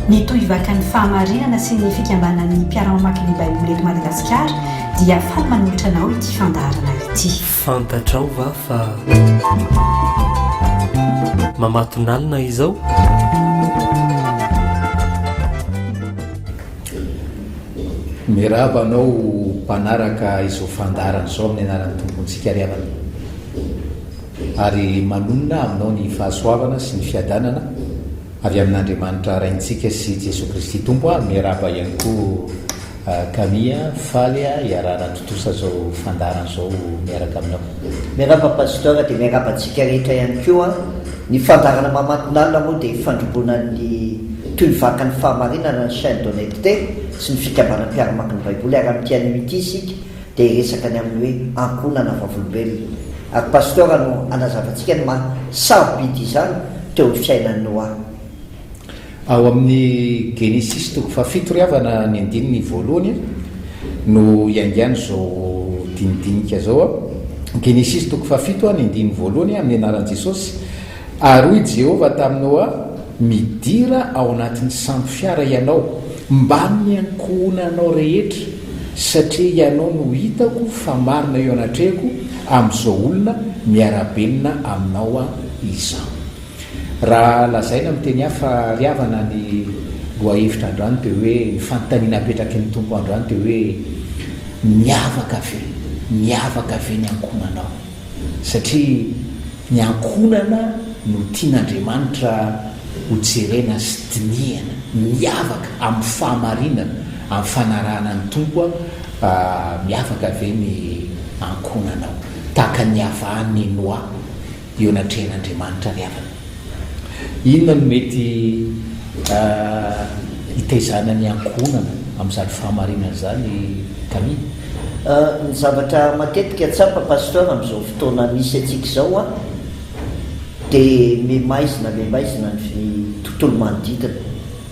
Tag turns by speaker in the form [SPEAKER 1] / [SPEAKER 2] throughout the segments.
[SPEAKER 1] Ny Tohivakan'ny Fahamarinana sy ny Fikambanan'ny Mpiara-mamaky ny Baiboly eto Madagasikara dia faly manolotra anao ity fandaharana ity.
[SPEAKER 2] Fantatrao va fa mamatonalina izao?
[SPEAKER 3] Miarahaba anao mpanaraka izao fandaharana izao amin'ny anaran'ny Tompontsika ry havana. Ary manonona aminao ny fahasoavana sy ny fiadanana avy amin'Andriamanitra Raintsika sy Jesoa Kristy Tompo aho. Miarahaba ihany koa Camille, faly hiarahana tontosa izao fandaharana izao miaraka aminao.
[SPEAKER 4] Miarahaba Pasteur dia miarahaba antsika rehetra ihany koa. Ny fandaharana Mamatonalina moa dia ifandrombonan'ny Tohivakan'ny Fahamarinana ny Chaîne d'Honnêteté sy ny Fikambanan'ny Mpiara-mamaky ny Baiboly ary amin'ity anio ity isika dia hiresaka ny amin'ny hoe ankohonana vavolombelona. Ary Pasteur no hanazava antsika ny maha sarobidy izany teo amin'ny fiainan'i Noa.
[SPEAKER 3] Ao amin'ny Genesisy toko fahafito ry havana ny andininy voalohany no iaingan'izao dinidinika izao. Genesisy toko fahafito ny andininy voalohany amin'ny anaran'i Jesosy. Ary hoy Jehovah tamin'i Noa, Midira ao anatin'ny sambo fiara ianao, mbamin'ny ankohonanao rehetra, satria ianao no hitako fa marina eo anatrehako amin'izao olona miara-belona aminao izao. Raha lazaina amin'ny teny hafa ry havana ny lohahevitra androany dia hoe, ny fanontaniana apetraky ny Tompo androany dia hoe, miavaka ve, miavaka ve ny ankohonanao? Satria ny ankohonana no tian'Andriamanitra ho jerena sy dinihana, miavaka amin'ny fahamarinana, amin'ny fanarahana ny Tompo, miavaka ve ny ankohonanao? Tahaka ny niavahan'i Noa eo anatrehan'Andriamanitra ry havana. Inona no mety hitaizana ny ankohonana amin'izany fahamarinana izany Camille?
[SPEAKER 4] Ny zavatra matetika tsapa Pasteur amin'izao fotoana misy antsika izao an, dia mihamaizina mihamaizina ny tontolo manodidina.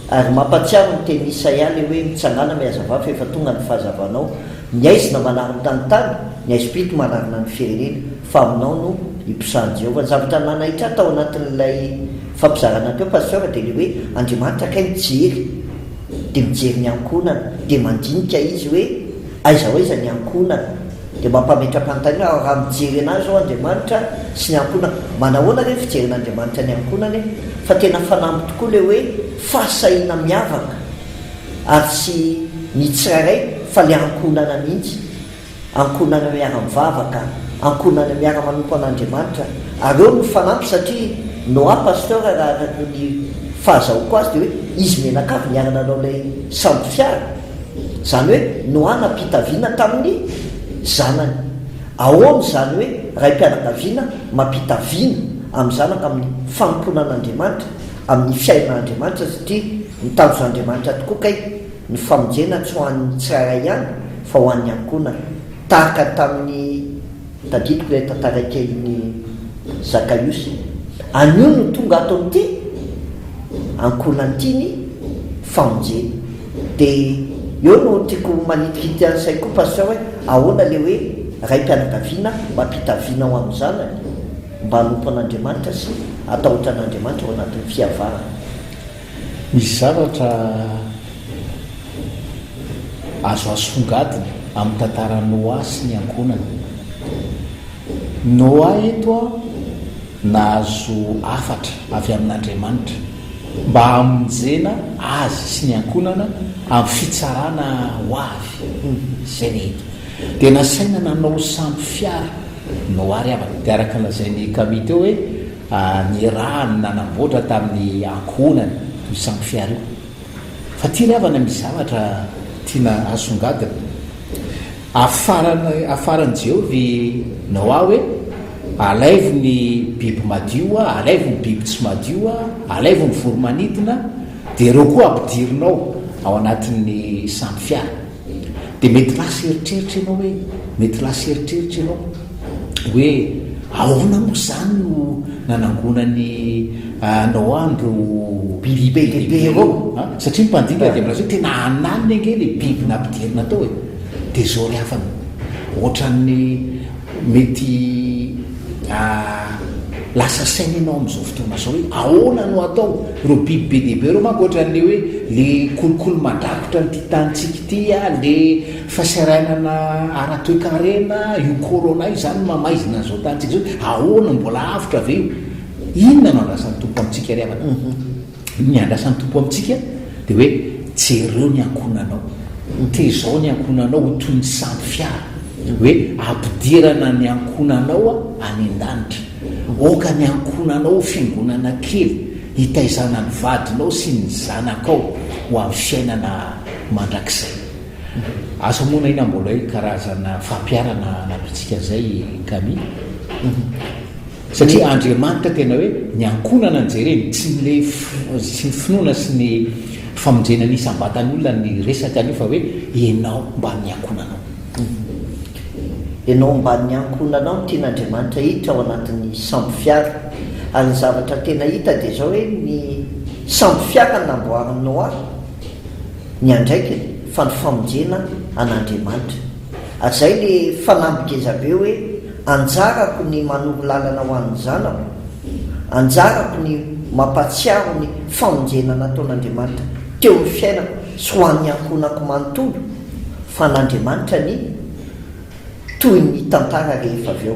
[SPEAKER 4] Ary mampatsiaro ny tenin'i Isaia ilay hoe mitsangàna mihazavà fa efa tonga ny fahazavanao. Ny haizina manarona ny tany, ny haizim-pito manarona ny firenena, fa aminao no iposahan'i Jehovah. Ny zavatra nanaitra ahy tao anatin'ilay fampizarana teo Pasteur dia ilay hoe Andriamanitra kay mijery, dia mijery ny ankohonana, dia mandinika Izy hoe aiza ho aiza ny ankohonana. Dia mampametra-panontaniana aho, raha mijery an'ahy izao Andriamanitra sy ny ankohonako, manahoana re ny fijerin'Andriamanitra ny ankohonany e? Fa tena fanamby tokoa ilay hoe fahasahiana miavaka, ary tsy ny tsirairay fa ilay ankohonana mihitsy, ankohonana miara-mivavaka, ankohonana miara-manompo an'Andriamanitra, ary eo no mifanampy satria Noa Pasteur raha araka ny fahazahoako azy dia hoe izy mianakavy niara-nanao ilay sambo fiara, Izany hoe Noa nampita vina tamin'ny zanany. Ahoana izany hoe raim-pianakaviana mampita vina amin'ny zanaka amin'ny fanompoana an'Andriamanitra, amin'ny fiainana Andriamanitra satria ny tanjon'Andriamanitra tokoa kay ny famonjena tsy ho an'ny tsirairay ihany fa ho an'ny ankohonana. Tahaka ny tamin'ny. Tadidiko ilay tantara kelin'i Zakaiosy. Anio no tonga ato amin'ity ankohonana ity ny famonjena. Dia eo no tiako manitikitika ny saiko koa Pasteur hoe ahoana ilay hoe raim-pianakaviana mampita vina ho amin'ny zanany mba hanompo an'Andriamanitra sy hatahotra an'Andriamanitra ao anatin'ny fihavanana.
[SPEAKER 3] Misy zavatra azo asongadina amin'ny tantaran'i Noa sy ny ankohonany. Noa eto nahazo hafatra avy amin'Andriamanitra mba hamonjena azy sy ny ankohonana amin'ny fitsarana ho avy. Izay ilay eto. Dia nasaina nanao sambo fiara Noa ry havana. Dia araka ny lazain'i Camille teo hoe Nirahany nanamboatra tamin'ny ankohonany io sambo fiara io. Fa ity ry havana misy zavatra tiana asongadina. Afarany afaran'i Jehovah i Noa hoe, Alaivo ny biby madio, alaivo ny biby tsy madio, alaivo ny voro-manidina, dia ireo koa ampidirinao ao anatin'ny sambo fiara. Dia mety lasa eritreritra ianao hoe, mety lasa eritreritra ianao hoe ahoana moa izany no nanangonan'i Noa an'ireo biby be dia be ireo? Satria ny mpandinika dia milaza hoe tena an'aliny ange ilay biby nampidirina tao e. Dia izao ry havana, ohatran'ny mety. Lasa saina ianao amin'izao fotoana izao hoe ahoana no atao? Ireo biby be dia be ireo manko ohatran'ny hoe le kolikoly mandrakotra an'ity tanintsika ity, le fahasahiranana ara-toekarena, io corona io izany mamaizina an'izao tanintsika izao, ahoana mbola avotra ve io? Inona no andrasan'ny Tompo amintsika ry havana? Ny andrasan'ny Tompo amintsika dia hoe jereo ny ankohonanao, tezao ny ankohonanao ho toy ny sambo fiara, hoe ampidirana ny ankohonanao any an-danitra. Aoka ny ankohonanao ho fiangonana kely hitaizana ny vadinao sy ny zanakao ho amin'ny fiainana mandrakizay. Asa moa na inona mbola hoe karazana fampiharana hanampintsika an'izay Camille? Satria Andriamanitra tena hoe ny ankohonana no jereny, tsy ny le tsy ny finoana sy ny famonjena ny isam-batan'olona ny resaka anio fa hoe ianao mbamin'ny ankohonanao.
[SPEAKER 4] Ianao mbamin'ny ankohonanao no tian'Andriamanitra hiditra ao anatin'ny sambo fiara. Ary ny zavatra tena hita dia izao hoe ny sambo fiara namboarin'i Noa, ny andraikiny fa ny famonjena an'Andriamanitra. Ary izay le fanamby gezabe hoe anjarako ny manoro lalana ho an'ny zanako, anjarako ny mampahatsiaro ny famonjena nataon'Andriamanitra teo amin'ny fiainako sy ho an'ny ankohonako manontolo fa an'Andriamanitra ny toy ny tantara rehefa avy eo.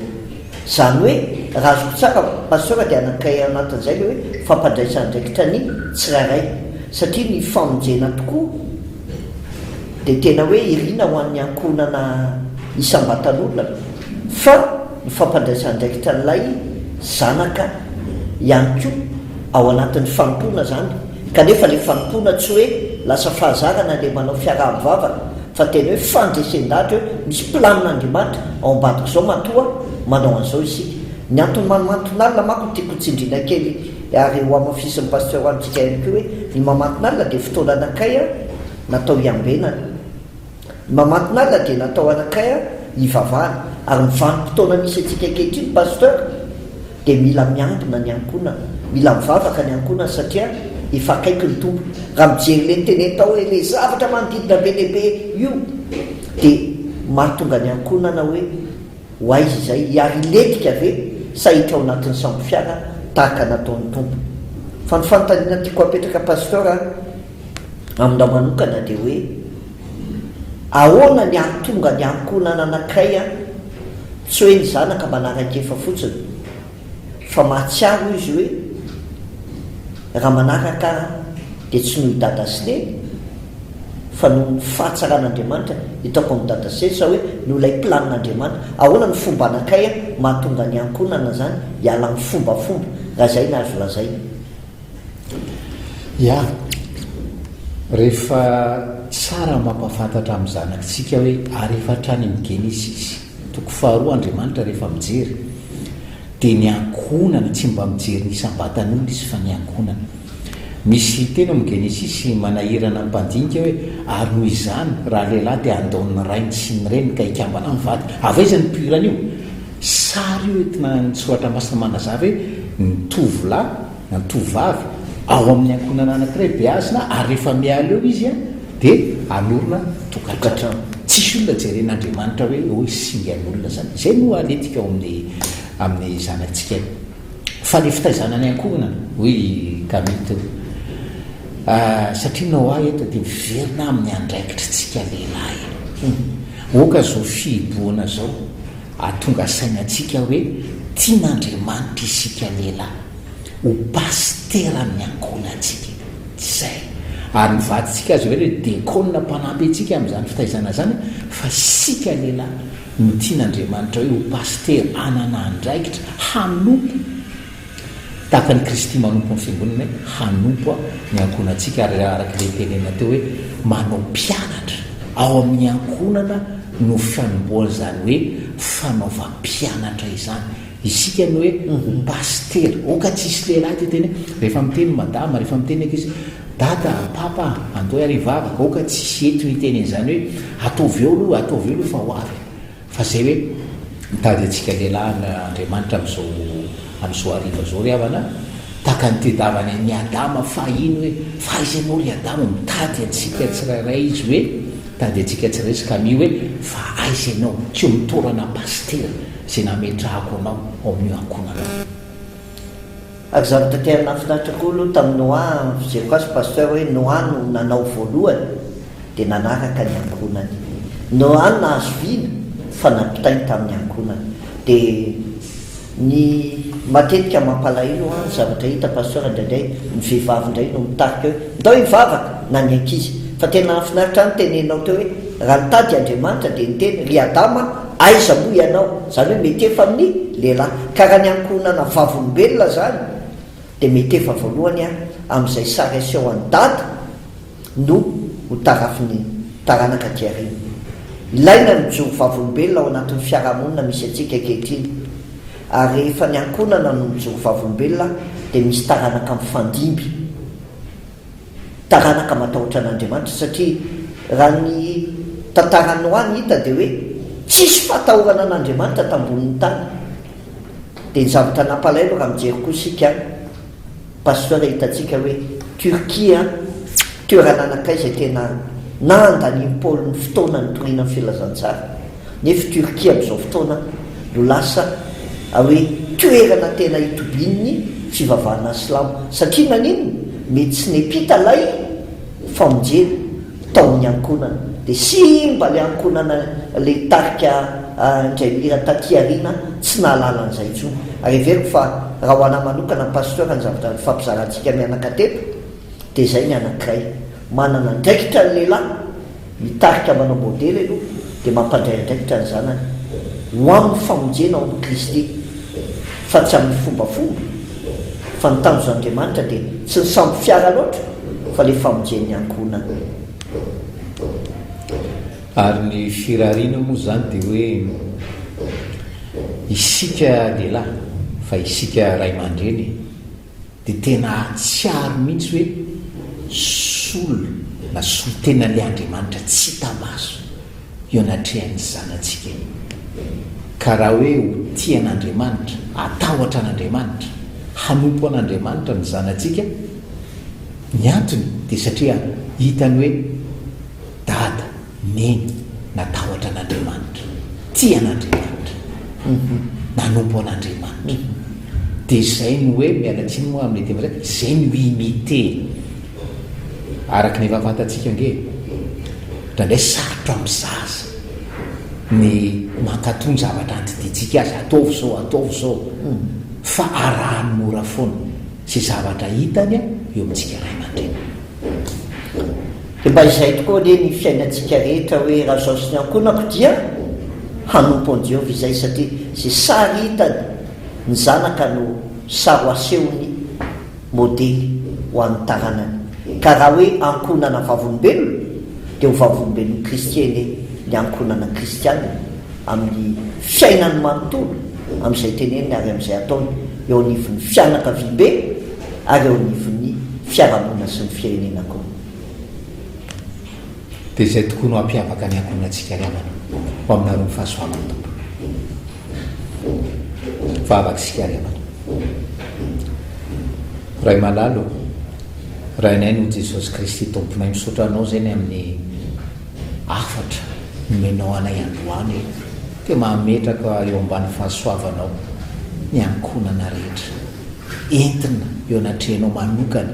[SPEAKER 4] Izany hoe raha azoko tsara Pasteur dia anankiray anatin'izay ilay hoe fampandraisana andraikitra ny tsirairay satria ny famonjena tokoa dia tena hoe irina ho an'ny ankohonana isam-batan'olona fa ny fampandraisana andraikitra an'ilay zanaka ihany koa ao anatin'ny fanompoana izany kanefa ilay fanompoana tsy hoe lasa fahazarana ilay manao fiaraha-mivavaka Fa tena hoe fandresen-dahatra hoe misy planin'Andriamanitra ao ambadik'izao matoa manao an'izao isika. Ny antony mamanton'alina manko no tiako hotsindriana kely ary ho hamafisin'ny Pasteur ho antsika ihany koa hoe ny mamanton'alina dia fotoana anakay natao hiambenana. Ny mamanton'alina dia natao anakay hivavahana. Ary ny vanim-potoana misy antsika ankehitriny Pasteur, dia mila miambina ny ankohonana, mila mivavaka ny ankohonana satria efa akaiky ny Tompo. Raha mijery ilay niteneniny tao hoe ilay zavatra manodidina be dia be io dia mahatonga ny ankohonana hoe ho aiza izay, hiary hilentika ve sa hiditra ao anatin'ny sambo fiara tahaka nataon'ny Tompo. Fa ny fanontaniana tiako apetraka Pasteur a, aminao manokana dia hoe ahoana ny hahatonga ny ankohonana anankiray Tsy hoe ny zanaka manaraka efa fotsiny fa mahatsiaro izy hoe raha manaraka aho dia tsy noho i Dada sy Neny fa noho ny fahatsaran'Andriamanitra hitako amin'i Dada sy Neny sa hoe noho ilay planin'Andriamanitra. Ahoana ny fomba anakay mahatonga ny ankohonana izany hiala amin'ny fombafomba raha izay no azo lazaina?
[SPEAKER 3] Ya. Rehefa tsara mampahafantatra amin'ny zanakitsika hoe ary efa hatrany amin'ny Genesisy toko faharoa Andriamanitra rehefa mijery dia ny ankohonana, tsy mba mijery ny isam-batan'olona izy fa ny ankohonana. Misy teny ao amin'ny Genesisy manahirana ny mpandinika hoe ary noho izany raha lehilahy dia handao ny rainy sy ny reniny ka hikambana amin'ny vadiny. Avy aiza ny poiran'io? Sary io entina ny soratra masina manazava hoe ny tovolahy na ny tovovavy ao amin'ny ankohonana anankiray beazina ary rehefa miala eo izy dia hanorina tokantrano. Tsisy olona jeren'Andriamanitra hoe eo singan'olona izany. Izay no aletika ao amin'ny amin'ny zanatsika io. Fa le fitaizana ny ankohonana hoy i Camille teo. Satria Noah eto dia miverina amin'ny andraikitritsika lehilahy. Oka izao fihibohana izao. Hahatonga saina antsika hoe tian'Andriamanitra isika lehilahy ho pasiteran'ny ankohonantsika. Izay. Ary ny vadintsika aza hoe dekona mpanampy antsika amin'izany fitaizana izany fa isika lehilahy no tian'Andriamanitra hoe ho pasitera, hanana andraikitra, hanompo. Tahaka an'i Kristy manompo ny Fiangonana hoe hanompo ny ankohonantsika ary araka ilay nitenenina teo hoe manao mpianatra ao amin'ny ankohonana no fanombohan'izany hoe fanaovam-pianatra izany. Isika no hoe ho pasitera. Aoka tsy hisy lehilahy te hiteny hoe rehefa miteny madama, rehefa miteny ankizy dada, papa, andao ary hivavaka. Aoka tsy hisy eto hiteny an'izany hoe ataovy eo aloha, ataovy eo aloha fa ho avy. Fa zay hoe mitady antsika lehilahy an Andriamanitra amin'izao amin'izao hariva izao ry havana, tahaka ny nitedavany an'i Adama fahiny hoe fa aiza ianao ry Adama, mitady antsika tsirairay Izy hoe, mitady antsika tsirairay Izy ka mi hoe fa aiza ianao, tsy eo amin'ny toerana pasitera izay nametrahako anao ao amin'io ankohonanao.
[SPEAKER 4] Ary zavatra tena nahafinaritra koa aloha tamin'i Noa ny fijeriko azy Pasteur hoe Noa no nanao voalohany dia nanaraka ny ankohonany. Noa no nahazo vina fa nampitainy tamin'ny ankohonany. Dia ny matetika mampalahelo an ny zavatra hita Pasteur indraindray ny vehivavy indray no mitarika hoe ndao hivavaka na ny ankizy. Fa tena nahafinaritra ahy ny teneninao teo hoe raha nitady Andriamanitra dia niteny ry Adama Aiza moa ianao? Izany hoe mety efa amin'ny lehilahy. Ka raha ny ankohonana vavolombelona izany dia mety efa voalohany amin'izay sary aseho an'i Dada no ho tarafin'ny taranaka aty aoriana. Ilaina ny mijoro vavolombelona ao anatin'ny fiarahamonina misy antsika ankehitriny. Ary rehefa ny ankohonana no mijoro vavolombelona dia misy taranaka mifandimby. Taranaka matahotra an'Andriamanitra satria raha ny tantaran'i Noa ny hita dia hoe tsisy fahatahorana an'Andriamanitra tambonin'ny tany. Dia ny zavatra nampalahelo raha mijery koa isika Pasteur hitantsika hoe Turquie an, toerana anankiray izay tena nandanian'i Paoly ny fotoana nitoriana ny filazantsara. Nefa Turquie amin'izao fotoana no lasa hoe toerana tena itobian'ny fivavahana silamo. Satria naninona? Mety tsy nempita ilay famonjena tao amin'ny ankohonana. Dia simba ilay ankohonana ilay tarika indray mihira taty aoriana tsy nahalala an'izay intsony. Ary heveriko fa raha ho anà manokana Pasteur ny zavatra nifampizarantsika mianaka teto dia izay ny anankiray. Manana andraikitra ny lehilahy. Mitarika manao modely aloha dia mampandray andraikitra ny zanany ho amin'ny famonjena ao amin'i Kristy fa tsy amin'ny fombafomba fa ny tanjon'Andriamanitra dia tsy ny sambo fiara loatra fa ilay famonjen'ny ankohonana.
[SPEAKER 3] Ary ny firariana moa izany dia hoe isika lehilahy fa isika ray aman-dreny e! Dia tena hahatsiaro mihitsy hoe solo na solontenan'ilay Andriamanitra tsy hita maso eo anatrehan'ny zanatsika e. Ka raha hoe ho tia an'Andriamanitra, hatahotra an'Andriamanitra, hanompo an'Andriamanitra ny zanatsika, ny antony dia satria hitany hoe Dada, Neny, natahotra an'Andriamanitra, tia an'Andriamanitra, nanompo an'Andriamanitra. Dia izay no hoe, miala tsiny moa amin'ilay teny vazaha, izay no imiter. Araka ny efa fantatsika ange, indraindray sarotra amin'ny zaza ny mankatò ny zavatra andidiantsika azy, ataovy izao, ataovy izao, fa arahany mora foana izay zavatra hitany eo amintsika ray aman-dreny.
[SPEAKER 4] Dia mba izay tokoa anie ny fiainantsika rehetra hoe raha izaho sy ny ankohonako dia hanompo an'i Jehovah izay satria izay sary hitany ny zanaka no sary ho asehony modely ho an'ny taranany. Ka raha hoe ankohonana vavolombelona dia ho vavolombelon'i Kristy anie ny ankohonana kristiana amin'ny fiainany manontolo, amin'izay teneniny ary amin'izay ataony eo anivon'ny fianakaviambe ary eo anivon'ny fiarahamonina sy ny firenena koa.
[SPEAKER 3] Dia izay tokoa no hampiavaka ny ankohonantsika ry havana, ho aminareo ny fahasoavan'ny Tompo. Vavaka isika ry havana. Ray malala ô, Rainay noho Jesosy Kristy Tomponay, misaotra Anao izay ny amin'ny hafatra nomenao anay androany e, dia mametraka eo ambany fahasoavanao ny ankohonana rehetra. Entina eo anatrehanao manokana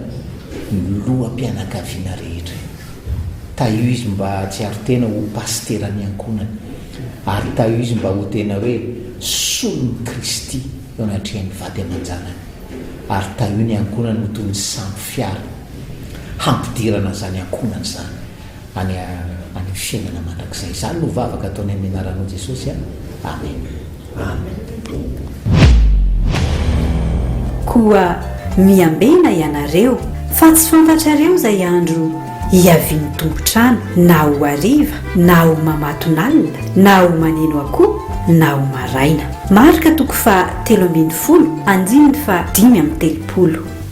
[SPEAKER 3] ny loham-pianakaviana rehetra. Tahio izy mba hahatsiaro tena ho pasiteran'ny ankohonany, ary tahio izy mba ho tena hoe solon'i Kristy eo anatrehan'ny vady aman-janany, ary tahio ny ankohonany ho toy ny sambo fiara hampidirana an'izany ankohonany izany any any fiainana mandrakizay. Izany no vavaka ataonay amin'ny anaranao Jesosy a. Amen.
[SPEAKER 4] Amen.
[SPEAKER 1] Koa miambena ianareo, fa tsy fantatrareo izay andro hiavian'ny tompon-trano, na ho hariva, na ho mamatonalina, na ho maneno akoho, na ho maraina. Marka toko faha 13, andininy faha 35.